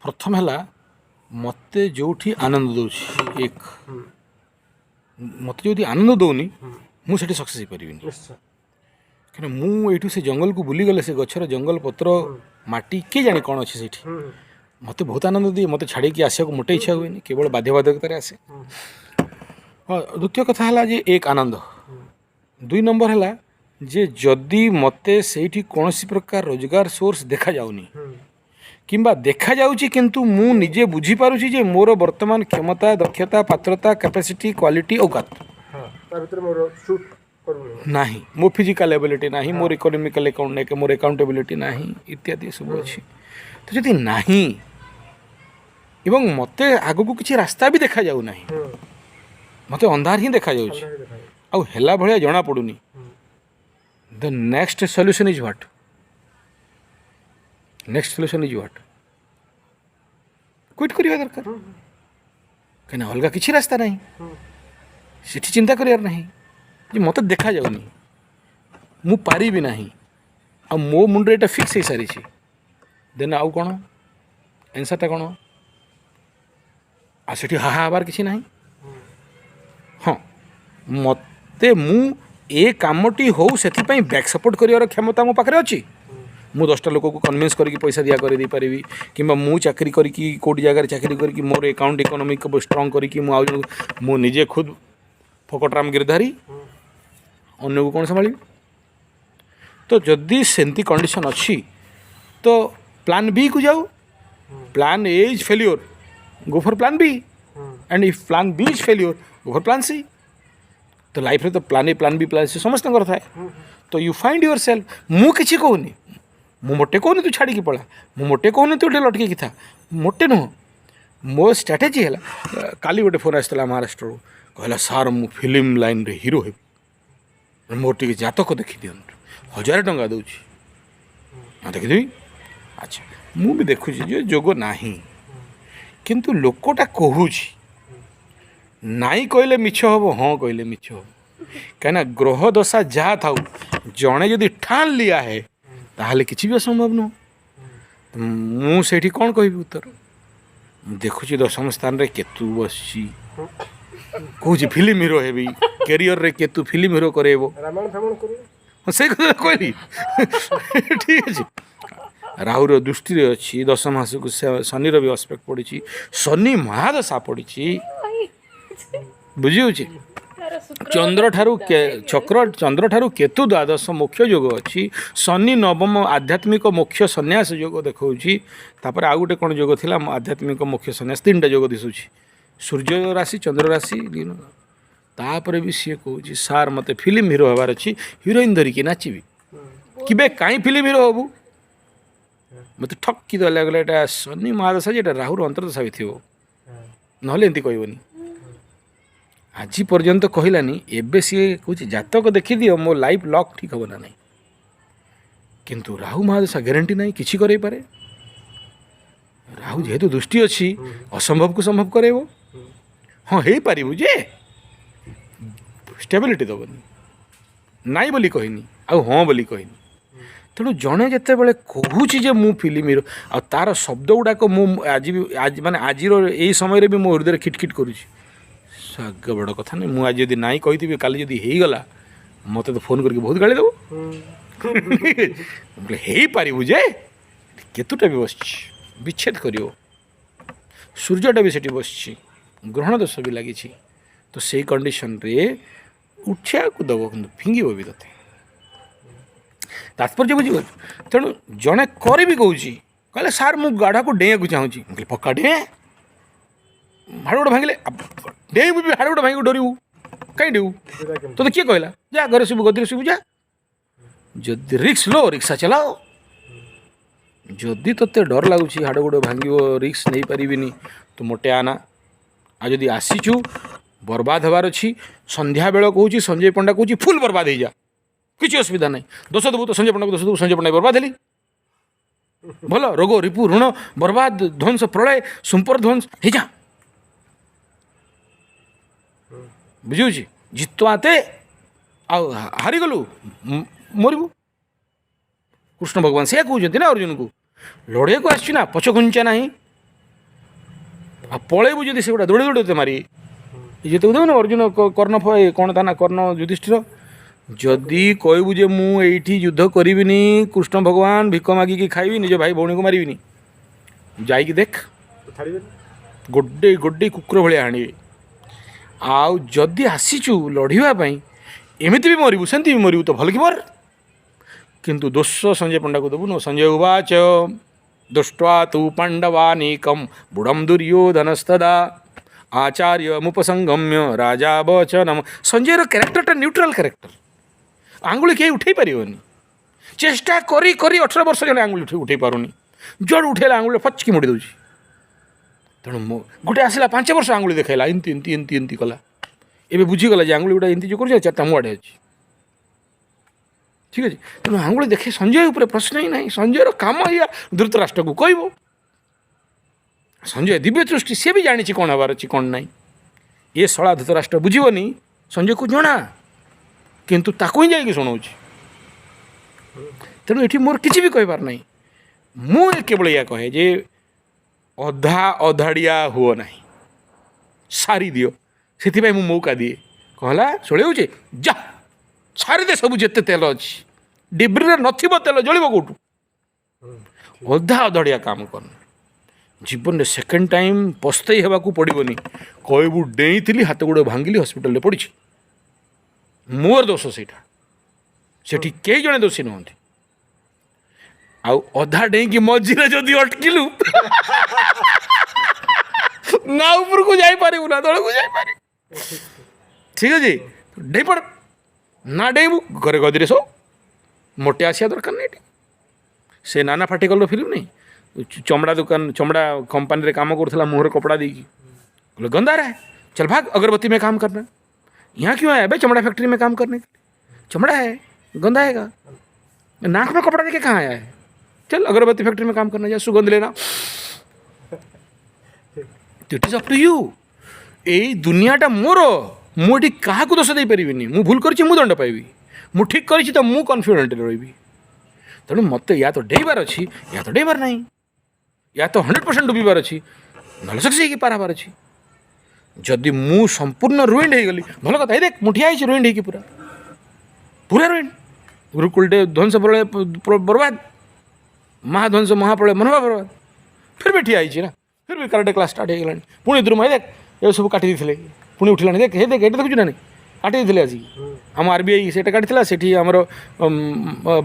ପ୍ରଥମ ହେଲା, ମୋତେ ଯେଉଁଠି ଆନନ୍ଦ ଦେଉଛି ଏକ। ମୋତେ ଯଦି ଆନନ୍ଦ ଦେଉନି, ମୁଁ ସେଠି ସକ୍ସେସ୍ ହେଇପାରିବିନି। କାହିଁକିନା ମୁଁ ଏଇଠୁ ସେ ଜଙ୍ଗଲକୁ ବୁଲିଗଲେ, ସେ ଗଛର ଜଙ୍ଗଲ, ପତ୍ର, ମାଟି, କିଏ ଜାଣେ କ'ଣ ଅଛି ସେଇଠି, ମୋତେ ବହୁତ ଆନନ୍ଦ ଦିଏ। ମୋତେ ଛାଡ଼ିକି ଆସିବାକୁ ମୋଟେ ଇଚ୍ଛା ହୁଏନି, କେବଳ ବାଧ୍ୟବାଧକତାରେ ଆସେ। ହଁ, ଦ୍ୱିତୀୟ କଥା ହେଲା ଯେ ଏକ ଆନନ୍ଦ। ଦୁଇ ନମ୍ବର ହେଲା ଯେ ଯଦି ମୋତେ ସେଇଠି କୌଣସି ପ୍ରକାର ରୋଜଗାର ସୋର୍ସ ଦେଖାଯାଉନି କିମ୍ବା ଦେଖାଯାଉଛି, କିନ୍ତୁ ମୁଁ ନିଜେ ବୁଝିପାରୁଛି ଯେ ମୋର ବର୍ତ୍ତମାନ କ୍ଷମତା, ଦକ୍ଷତା, ପାତ୍ରତା, କାପାସିଟି, କ୍ୱାଲିଟି, ଔକାତ ହଁ, ତା ଭିତରେ ମୋର ସୁଟ୍ କରୁନି। ନାହିଁ, ମୋ ଫିଜିକାଲ୍ ଏବିଲିଟି ନାହିଁ, ମୋର ଇକୋନୋମିକାଲ ଆକାଉଣ୍ଟ, ମୋର ଆକାଉଣ୍ଟେବିଲିଟି ନାହିଁ, ଇତ୍ୟାଦି ସବୁ ଅଛି। ତ ଯଦି ନାହିଁ ଏବଂ ମୋତେ ଆଗକୁ କିଛି ରାସ୍ତା ବି ଦେଖାଯାଉ ନାହିଁ, ମୋତେ ଅନ୍ଧାର ହିଁ ଦେଖାଯାଉଛି, ଅନ୍ଧାର ଦେଖାଯାଉଛି, ଆଉ ହେଲା ଭଳିଆ ଜଣାପଡ଼ୁନି, the next solution is what? Next solution is what? Quit କରିବା ଦରକାର। କାହିଁକିନା ଅଲଗା କିଛି ରାସ୍ତା ନାହିଁ। ସେଠି ଚିନ୍ତା କରିବାର ନାହିଁ ଯେ ମୋତେ ଦେଖାଯାଉନି, ମୁଁ ପାରିବି ନାହିଁ, ଆଉ ମୋ ମୁଣ୍ଡରେ ଏଇଟା ଫିକ୍ସ ହେଇସାରିଛି। ଦେନ୍ ଆଉ କ'ଣ ଆନ୍ସର୍ଟା କ'ଣ? ଆଉ ସେଠି ହା ହା ହେବାର କିଛି ନାହିଁ। ହଁ, ମୋତେ ମୁଁ ଏ କାମଟି ହଉ, ସେଥିପାଇଁ ବ୍ୟାକ୍ ସପୋର୍ଟ କରିବାର କ୍ଷମତା ମୋ ପାଖରେ ଅଛି। ମୁଁ 10ଟା ଲୋକକୁ କନଭିନ୍ସ କରିକି ପଇସା ଦିଆ କରିଦେଇପାରିବି, କିମ୍ବା ମୁଁ ଚାକିରି କରିକି, କେଉଁଠି ଜାଗାରେ ଚାକିରି କରିକି ମୋର ଆକାଉଣ୍ଟ ଇକୋନୋମିକ୍ ଷ୍ଟ୍ରଙ୍ଗ କରିକି ମୁଁ ଆଉ ଜଣକୁ, ମୁଁ ନିଜେ ଖୁଦ୍ ଫକଟରାମ ଗିରଧାରୀ, ଅନ୍ୟକୁ କ'ଣ ସମ୍ଭାଳିବି? ତ ଯଦି ସେମିତି କଣ୍ଡିସନ୍ ଅଛି, ତ ପ୍ଲାନ୍ ବିକୁ ଯାଉ। Plan A is failure, go for plan B, and if plan B is failure, go for plan C. ତ ଲାଇଫ୍ରେ ତ plan A, plan B, plan C ସମସ୍ତଙ୍କର ଥାଏ। ତ you find yourself. ମୁଁ କିଛି କହୁନି, ମୁଁ ମୋଟେ କହୁନି ତୁ ଛାଡ଼ିକି ପଳା, ମୁଁ ମୋଟେ କହୁନି ତୁ ଏଠି ଲଟକିକି ଥା, ମୋଟେ ନୁହଁ। ମୋ ଷ୍ଟ୍ରାଟେଜି ହେଲା, କାଲି ଗୋଟେ ଫୋନ୍ ଆସିଥିଲା ମହାରାଷ୍ଟ୍ରରୁ। କହିଲା, "ସାର୍, ମୁଁ ଫିଲ୍ମ ଲାଇନ୍ରେ ହିରୋ ହେବି, ମୋର ଟିକେ ଜାତକ ଦେଖିଦିଅନ୍ତୁ, 1000 ଟଙ୍କା ଦେଉଛି।" ହଁ, ଦେଖିଦେବି। ଆଚ୍ଛା, ମୁଁ ବି ଦେଖୁଛି ଯେ ଯୋଗ ନାହିଁ, କିନ୍ତୁ ଲୋକଟା କହୁଛି। ନାଇଁ କହିଲେ ମିଛ ହେବ, ହଁ କହିଲେ ମିଛ ହେବ। କାହିଁକିନା ଗ୍ରହ ଦଶା ଯାହା ଥାଉ, ଜଣେ ଯଦି ଠାନ ଲିଆ ହେ, ତାହେଲେ କିଛି ବି ଅସମ୍ଭବ ନୁହଁ। ତ ମୁଁ ସେଇଠି କ'ଣ କହିବି ଉତ୍ତର? ମୁଁ ଦେଖୁଛି ଦଶମ ସ୍ଥାନରେ କେତୁ ବସିଛି, କହୁଛି ଫିଲ୍ମ ହିରୋ ହେବି। କ୍ୟାରିୟରରେ କେତୁ ଫିଲ୍ମ ହିରୋ କରେଇବ? ରାମାୟଣ ଫାମାୟଣ କରିବ। ହଁ, ସେଇ କଥା କହିଲି। ଠିକ୍ ଅଛି, ରାହୁର ଦୃଷ୍ଟିରେ ଅଛି, ଦଶମ ମାସକୁ ଶନିର ବି ଅସ୍ପେକ୍ଟ ପଡ଼ିଛି, ଶନି ମହାଦଶା ପଡ଼ିଛି। ବୁଝିହେଉଛି? ଚନ୍ଦ୍ରଠାରୁ ଚକ୍ର, ଚନ୍ଦ୍ରଠାରୁ କେତୁ ଦ୍ୱାଦଶ ମୋକ୍ଷ ଯୋଗ ଅଛି। ଶନି ନବମ ଆଧ୍ୟାତ୍ମିକ ମୋକ୍ଷ ସନ୍ନ୍ୟାସ ଯୋଗ ଦେଖାଉଛି। ତାପରେ ଆଉ ଗୋଟେ କ'ଣ ଯୋଗ ଥିଲା, ଆଧ୍ୟାତ୍ମିକ ମୋକ୍ଷ ସନ୍ନ୍ୟାସ, ତିନିଟା ଯୋଗ ଦିଶୁଛି, ସୂର୍ଯ୍ୟ ରାଶି, ଚନ୍ଦ୍ର ରାଶି। ତାପରେ ବି ସିଏ କହୁଛି, "ସାର୍, ମୋତେ ଫିଲ୍ମ ହିରୋ ହେବାର ଅଛି, ହିରୋଇନ୍ ଧରିକି ନାଚିବି।" କିବେ କାହିଁ ଫିଲ୍ମ ହିରୋ ହେବୁ? ମୋତେ ଠକି ଦେଲା। ଗଲା, ଏଇଟା ଶନି ମହାଦଶା ଯେ ଏଇଟା ରାହୁର ଅନ୍ତର୍ଦଶା ବି ଥିବ, ନହେଲେ ଏମିତି କହିବନି। ଆଜି ପର୍ଯ୍ୟନ୍ତ କହିଲାନି, ଏବେ ସିଏ କହୁଛି, "ଜାତକ ଦେଖିଦିଅ, ମୋ ଲାଇଫ୍ ଲକ୍ ଠିକ୍ ହେବ ନା ନାହିଁ?" କିନ୍ତୁ ରାହୁ ମହାଦଶା ଗ୍ୟାରେଣ୍ଟି ନାହିଁ, କିଛି କରେଇପାରେ। ରାହୁ ଯେହେତୁ ଦୃଷ୍ଟି ଅଛି, ଅସମ୍ଭବକୁ ସମ୍ଭବ କରେଇବ। ହଁ, ହେଇପାରିବୁ ଯେ ଷ୍ଟେବିଲିଟି ଦେବନି। ନାଇଁ ବୋଲି କହିନି ଆଉ ହଁ ବୋଲି କହିନି। ତେଣୁ ଜଣେ ଯେତେବେଳେ କହୁଛି ଯେ ମୁଁ ଫିଲ୍ମ ହିରୋ, ଆଉ ତାର ଶବ୍ଦ ଗୁଡ଼ାକ ମୁଁ ଆଜି ବି, ଆଜି ମାନେ ଆଜିର ଏଇ ସମୟରେ ବି ମୋ ହୃଦୟରେ ଖିଟଖିଟ କରୁଛି। ଆଗ ବଡ଼ କଥା ନାହିଁ, ମୁଁ ଆଜି ଯଦି ନାଇଁ କହିଥିବି, କାଲି ଯଦି ହେଇଗଲା, ମୋତେ ତ ଫୋନ୍ କରିକି ବହୁତ ଗାଳି ଦେବ। ମୁଁ କହିଲି, ହେଇପାରିବୁ ଯେ କେତୁଟା ବି ବସିଛି, ବିଚ୍ଛେଦ କରିବ। ସୂର୍ଯ୍ୟଟା ବି ସେଠି ବସିଛି, ଗ୍ରହଣ ଦୋଷ ବି ଲାଗିଛି। ତ ସେଇ କଣ୍ଡିସନରେ ଉଠିବାକୁ ଦେବ, କିନ୍ତୁ ଫିଙ୍ଗିବ ବି ତୋତେ। ତାତ୍ପର୍ଯ୍ୟ ବୁଝିପାରୁଛୁ? ତେଣୁ ଜଣେ କରିବି କହୁଛି, କହିଲେ, "ସାର୍, ମୁଁ ଗାଢ଼ାକୁ ଡେଇଁବାକୁ ଚାହୁଁଛି।" ମୁଁ କହିଲି, "ପକ୍କା ଡେଁ। ହାଡ଼ ଗୋଡ଼ ଭାଙ୍ଗିଲେ ଡେଇଁବୁ ବି, ହାଡ଼ ଗୋଡ଼ ଭାଙ୍ଗିକୁ ଡରିବୁ? କାହିଁ ଡେଇବୁ? ତୋତେ କିଏ କହିଲା? ଯା, ଘରେ ଶୋଇବୁ, ଗଦିରେ ଶୋଇବୁ, ଯା। ଯଦି ରିକ୍ସ लो, ରିକ୍ସା ଚଲାଅ। ଯଦି ତୋତେ ଡର ଲାଗୁଛି, ହାଡ଼ ଗୋଡ଼ ଭାଙ୍ଗିବ, ରିକ୍ସ ନେଇପାରିବିନି, ତୁ ମୋଟେ ଆନା। ଆଉ ଯଦି ଆସିଛୁ, ବର୍ବାଦ ହେବାର ଅଛି, ସନ୍ଧ୍ୟାବେଳ କହୁଛି, ସଞ୍ଜୟ ପଣ୍ଡା କହୁଛି, ଫୁଲ୍ ବର୍ବାଦ ହେଇଯା, କିଛି ଅସୁବିଧା ନାହିଁ। ଦୋଷ ଦେବୁ ତ ସଞ୍ଜୟ ପଣ୍ଡାକୁ ଦୋଷ ଦେବୁ, ସଞ୍ଜୟ ପଣ୍ଡା ବର୍ବାଦ ହେଲି। ଭଲ ରୋଗ, ରିପୁ, ଋଣ, ବର୍ବାଦ, ଧ୍ୱଂସ, ପ୍ରଳୟ, ସମ୍ପର୍କ ଧ୍ୱଂସ ହେଇଯା। ବୁଝିହେଉଛି? ଜିତୁଆତେ ଆଉ ହାରିଗଲୁ, ମରିବୁ। କୃଷ୍ଣ ଭଗବାନ ସେଇଆ କହୁଛନ୍ତି ନା ଅର୍ଜୁନକୁ, ଲଢ଼ିବାକୁ ଆସିଛୁ ନା, ପଛ ଘୁଞ୍ଚା ନାହିଁ। ଆଉ ପଳେଇବୁ ଯଦି ସେଗୁଡ଼ା ଦୌଡ଼ି ଦୌଡ଼ି ତତେ ମାରି ଯେତେକୁ ଦେବୁନି ଅର୍ଜୁନ କର୍ଣ୍ଣ କ'ଣ ତା ନା କର୍ଣ୍ଣ ଯୁଧିଷ୍ଠିର। ଯଦି କହିବୁ ଯେ ମୁଁ ଏଇଠି ଯୁଦ୍ଧ କରିବିନି, କୃଷ୍ଣ ଭଗବାନ ଭିକ ମାଗିକି ଖାଇବି, ନିଜ ଭାଇ ଭଉଣୀକୁ ମାରିବିନି, ଯାଇକି ଦେଖ ଛାଡ଼ିବେନି, ଗୋଡ଼େଇ ଗୋଡ଼େଇ କୁକୁର ଭଳିଆ ଆଣିବେ। ଆଉ ଯଦି ଆସିଛୁ ଲଢ଼ିବା ପାଇଁ, ଏମିତି ବି ମରିବୁ ସେମିତି ବି ମରିବୁ, ତ ଭଲ କି ମର, କିନ୍ତୁ ଦୋଷ ସଞ୍ଜୟ ପଣ୍ଡାକୁ ଦେବୁନୁ। ସଞ୍ଜୟ ଉବାଚ ଦୃଷ୍ଟ୍ୱା ତୁ ପାଣ୍ଡବାନୀକಂ ବୁଢ଼ମ୍ ଦୁର୍ଯ୍ୟୋଧନସ୍ତଦା ଆଚାର୍ଯ୍ୟମୁପସଙ୍ଗମ୍ୟ ରାଜା ବଚନମ। ସଞ୍ଜୟର କ୍ୟାରେକ୍ଟରଟା ନ୍ୟୁଟ୍ରାଲ୍ କ୍ୟାରେକ୍ଟର, ଆଙ୍ଗୁଳି କେହି ଉଠେଇ ପାରିବନି। ଚେଷ୍ଟା କରି କରି 18 ବର୍ଷ ଜଣେ ଆଙ୍ଗୁଳି ଉଠେଇ ପାରୁନି, ଜୋର ଉଠେଇଲା ଆଙ୍ଗୁଳି ଫଚକି ମୋଡ଼ି ଦେଉଛି। ତେଣୁ ମୋ ଗୋଟେ ଆସିଲା 5 ବର୍ଷ ଆଙ୍ଗୁଳି ଦେଖାଇଲା, ଏମିତି ଏମିତି ଏମିତି ଏମିତି କଲା, ଏବେ ବୁଝିଗଲା ଯେ ଆଙ୍ଗୁଳି ଗୁଡ଼ା ଏମିତି ଯେଉଁ କରୁଛି 4ଟା ମୋ ଆଡ଼େ ଅଛି। ଠିକ୍ ଅଛି। ତେଣୁ ଆଙ୍ଗୁଳି ଦେଖେ ସଞ୍ଜୟ ଉପରେ ପ୍ରଶ୍ନ ହିଁ ନାହିଁ। ସଞ୍ଜୟର କାମ ଏଇଆ, ଧୃତରାଷ୍ଟ୍ରକୁ କହିବ। ସଞ୍ଜୟ ଦିବ୍ୟ ଦୃଷ୍ଟି, ସିଏ ବି ଜାଣିଛି କ'ଣ ହେବାର ଅଛି କ'ଣ ନାହିଁ। ଏ ଶଳା ଧୃତରାଷ୍ଟ୍ର ବୁଝିବନି, ସଞ୍ଜୟକୁ ଜଣା, କିନ୍ତୁ ତାକୁ ହିଁ ଯାଇକି ଶୁଣାଉଛି। ତେଣୁ ଏଠି ମୋର କିଛି ବି କହିବାର ନାହିଁ। ମୁଁ କେବଳ ଏଇଆ କହେ ଯେ ଅଧା ଅଧାଡ଼ିଆ ହୁଅ ନାହିଁ, ସାରିଦିଅ। ସେଥିପାଇଁ ମୁଁ ମୌକା ଦିଏ। କହିଲା ଶୁଣେଉଛି, ଯା ଛାରିଦେ ସବୁ ଯେତେ ତେଲ ଅଛି, ଡିବ୍ରିରେ ନଥିବ ତେଲ ଜଳିବ କେଉଁଠୁ। ଅଧା ଅଧଡ଼ିଆ କାମ କରନି। ଜୀବନରେ ସେକେଣ୍ଡ ଟାଇମ୍ ପସ୍ତେଇ ହେବାକୁ ପଡ଼ିବନି। କହିବୁ ଡେଇଁଥିଲି, ହାତ ଗୋଡ଼ ଭାଙ୍ଗିଲି, ହସ୍ପିଟାଲରେ ପଡ଼ିଛି, ମୋର ଦୋଷ ସେଇଟା, ସେଠି କେହି ଜଣେ ଦୋଷୀ ନୁହନ୍ତି। ଆଉ ଅଧା ଡେଇଁକି ମଝିରେ ଯଦି ଅଟକିଲୁ, ନା ଉପରକୁ ଯାଇପାରିବୁ ନା ତଳକୁ ଯାଇପାରିବୁ। ଠିକ୍ ଅଛି, ଡେଇଁ ପଡ଼ ନା ଡେଇଁବୁ, ଘରେ ଗଦିରେ ଶୋ, ମୋଟେ ଆସିବା ଦରକାର ନାହିଁ ଏଠି। ସେ ନାନା ପାଟେକରର ଫିଲ୍ମ ନାହିଁ, ଚମଡ଼ା ଦୋକାନ, ଚମଡ଼ା କମ୍ପାନୀରେ କାମ କରୁଥିଲା, ମୁହଁରେ କପଡ଼ା ଦେଇକି। बोले गंदा रहा है, चल भाग, अगरबत्ती में काम करना, यहाँ क्यों आया बे चमड़ा फैक्ट्री में काम करने के लिए? चमड़ा है, गंदा आएगा, नाक में कपड़ा देके कहाँ आया है, चल अगरबत्ती फैक्ट्री में काम करना, जा सुगंध लेना। It is up to you. ଏଇ ଦୁନିଆଟା ମୋର, ମୁଁ ଏଠି କାହାକୁ ଦୋଷ ଦେଇପାରିବିନି। ମୁଁ ଭୁଲ କରିଛି, ମୁଁ ଦଣ୍ଡ ପାଇବି। ମୁଁ ଠିକ୍ କରିଛି ତ ମୁଁ କନଫିଡେଣ୍ଟରେ ରହିବି। ତେଣୁ ମୋତେ ୟା ତ ଡେଇବାର ଅଛି, ୟା ତ ଡେଇବାର ନାହିଁ, ୟା ତ 100% ଡୁବିବାର ଅଛି, ନହେଲେ ସକ୍ସେସ୍ ହେଇକି ପାର ହେବାର ଅଛି। ଯଦି ମୁଁ ସମ୍ପୂର୍ଣ୍ଣ ରୁଇଣ୍ଡ ହେଇଗଲି, ଭଲ କଥା, ଏଇ ଦେଖ ମୁଁ ଠିଆ ହେଇଛି ରୁଇଣ୍ଡ ହେଇକି, ପୁରା ପୁରା ରୁଇଣ୍ଡ, ଗୁରୁକୁଲଟେ ଧ୍ୱଂସ ପ୍ରଳୟ ବର୍ବାଦ, ମହାଧ୍ୱଂସ ମହାପ୍ରଳୟ ମନୋଭାବ ବର୍ବାଦ, ଫିର୍ ବି ଠିଆ ହେଇଛି ନା, ଫିର୍ ବି କରାଟେ କ୍ଲାସ୍ ଷ୍ଟାର୍ଟ ହେଇଗଲାଣି। ପୁଣି ଦ୍ରୁମ, ଦେଖ ଏ ସବୁ କାଟି ଦେଇଥିଲେ, ପୁଣି ଉଠିଲାଣି, ଦେଖ ହେ ଦେଖ ଏଇଟା ଦେଖୁଛୁ ନା ନାଇଁ, କାଟି ଦେଇଥିଲେ ଆସିକି ଆମ RBI ସେଇଟା କାଟିଥିଲା, ସେଠି ଆମର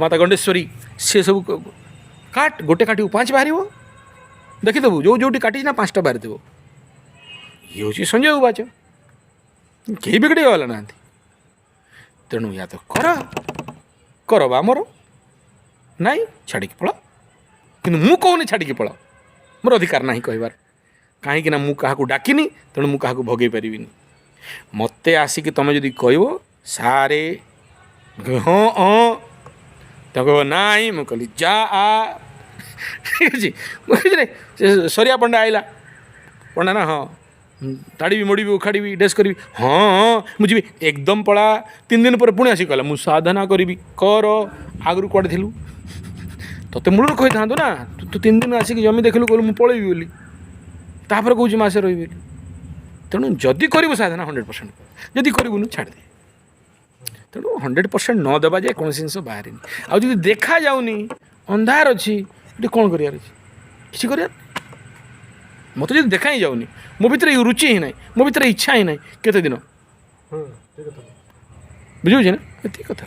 ମାତା ଗଣ୍ଡେଶ୍ୱରୀ, ସେ ସବୁ କାଟ, ଗୋଟେ କାଟିବୁ 5 ବାହାରିବ, ଦେଖିଦେବୁ ଯେଉଁ ଯେଉଁଠି କାଟିଛି ନା 5ଟା ବାହାରିଥିବ। ଇଏ ହେଉଛି ସଞ୍ଜୟ ଉବାଚ, କେହି ବିଗିଡ଼ିବା ବାଲା ନାହାନ୍ତି। ତେଣୁ ୟା ତ କର କର ବା ମୋର ନାଇଁ, ଛାଡ଼ିକି ପଳ। କିନ୍ତୁ ମୁଁ କହୁନି ଛାଡ଼ିକି ପଳ, ମୋର ଅଧିକାର ନାହିଁ କହିବାର, କାହିଁକି ନା ମୁଁ କାହାକୁ ଡାକିନି, ତେଣୁ ମୁଁ କାହାକୁ ଭଗେଇ ପାରିବିନି। ମୋତେ ଆସିକି ତୁମେ ଯଦି କହିବ ସାରେ, ହଁ ହଁ, ତମେ କହିବ ନାଇଁ, ମୁଁ କହିଲି ଯା ଆ, ଠିକ୍ ଅଛି। ମୁଁ କହିଲି ସେ ସରିଆ ପଣ୍ଡା ଆଇଲା, ପଣ୍ଡା ନା ହଁ, ତାଡ଼ିବି ମୋଡ଼ିବି ଉଖାଡ଼ିବି ଡ୍ରେସ୍ କରିବି, ହଁ ହଁ ମୁଁ ଯିବି, ଏକଦମ ପଳା। 3 ଦିନ ପରେ ପୁଣି ଆସିକି କହିଲା ମୁଁ ସାଧନା କରିବି, କର। ଆଗରୁ କୁଆଡ଼େ ଥିଲୁ, ତୋତେ ମୂଳରୁ କହିଥାନ୍ତୁ ନା, ତୁ 3 ଦିନ ଆସିକି ଜମି ଦେଖିଲୁ, କହିଲୁ ମୁଁ ପଳେଇବି ବୋଲି, ତାପରେ କହୁଛି ମାସେ ରହିବି ବୋଲି। ତେଣୁ ଯଦି କରିବୁ ସାଧନା 100%, ଯଦି କରିବୁନି ଛାଡ଼ିଦେ। ତେଣୁ 100% ନ ଦେବା ଯାଏ କୌଣସି ଜିନିଷ ବାହାରେନି। ଆଉ ଯଦି ଦେଖାଯାଉନି, ଅନ୍ଧାର ଅଛି, ଏଠି କ'ଣ କରିବାର ଅଛି? କିଛି କରିବାର। ମୋତେ ଯଦି ଦେଖା ହିଁ ଯାଉନି, ମୋ ଭିତରେ ରୁଚି ହିଁ ନାହିଁ, ମୋ ଭିତରେ ଇଚ୍ଛା ହିଁ ନାହିଁ, କେତେ ଦିନ ଠିକ୍ କଥା ବୁଝୁଛି ନା, ଏତିକି କଥା।